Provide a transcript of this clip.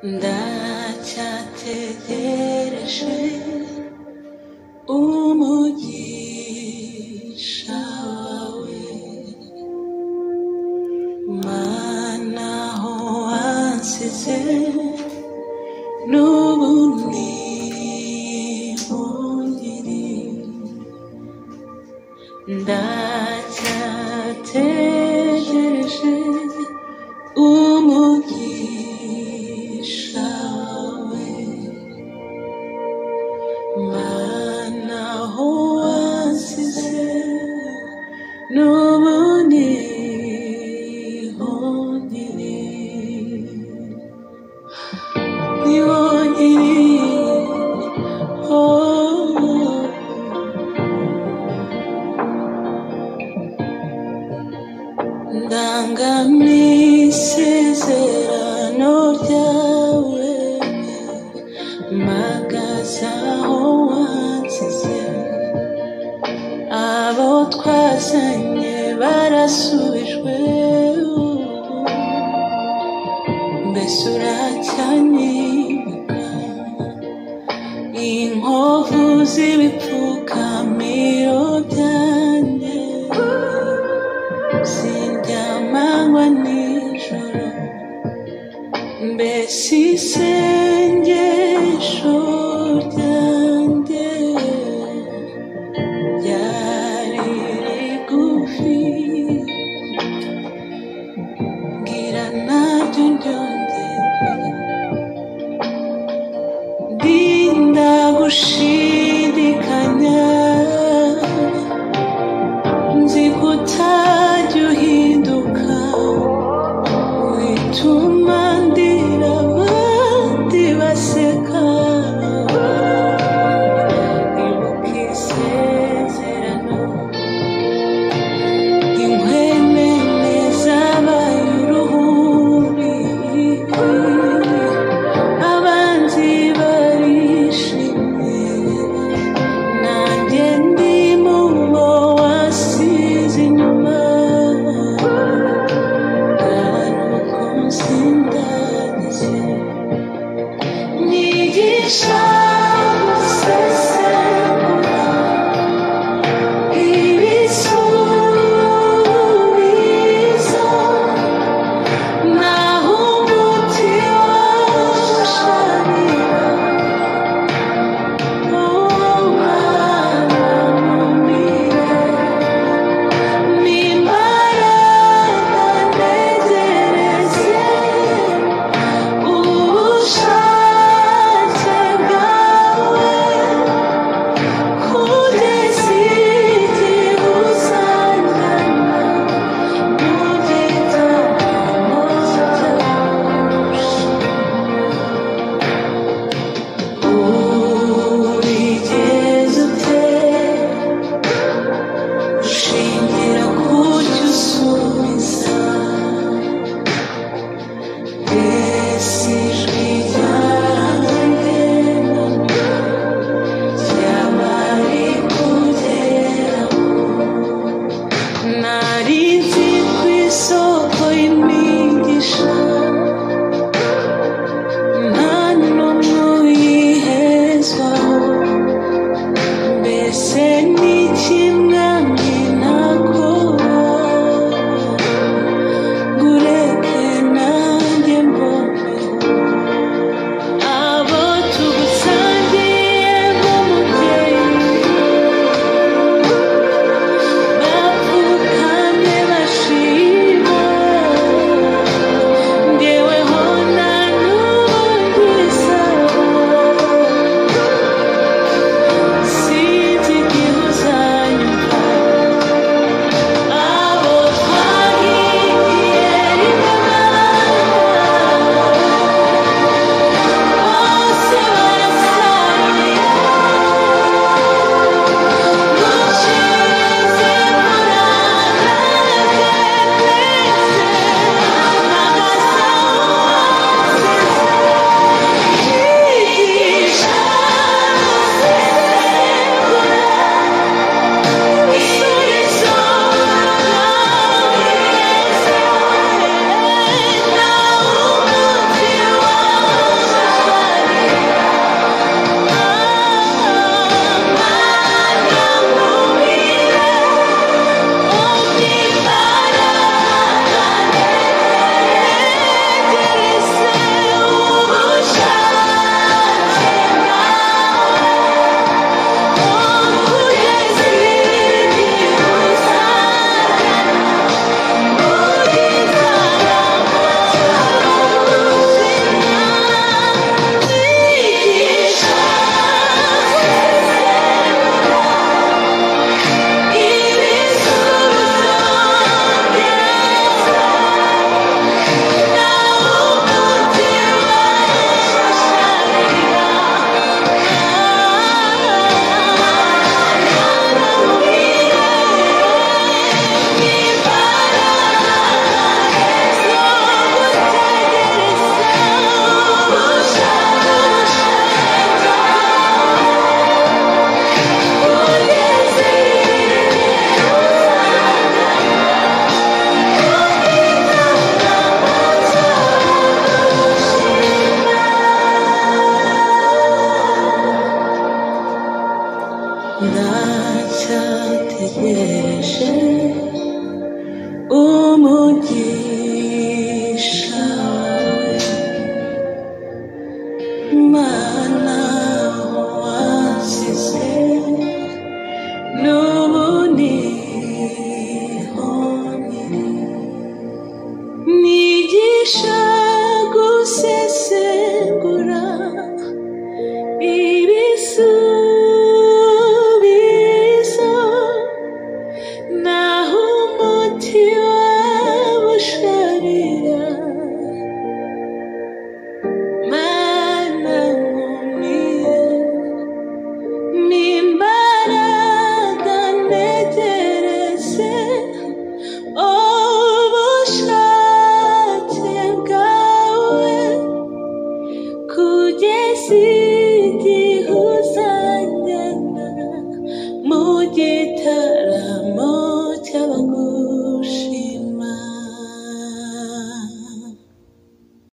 Ndacyategereje umugisha wawe, Mana aho wansize n'ubu niho nkiri. Ndacyategereje umugisha wawe, Mana aho wansize n'ubu niho nkiri. Niho nkiri, oh. Ndangamiye isezerano ryawe, mpagaze aho wansize, abo twazanye barasubijwe, mbese uracyanyibuka? Inkovu z'ibipfukamiro byanjye sindyamanywa nijoro, mbese isengesho ryanjye ryari rigufi, mbwira naryo ryongere. Ndinda gushidikanya, nzi ko utajya uhinduka, wituma ndira abandi baseka. Ibuka isezerano, inkwenene zabaye uruhuri, Nyigisha gusesengura ibisubizo, naho umuti waba usharira. Mana nkumire n'imbaraga ntegereze ubushake bwawe, kugeza igihe uzanjyana mu gitaramo cy'abagore.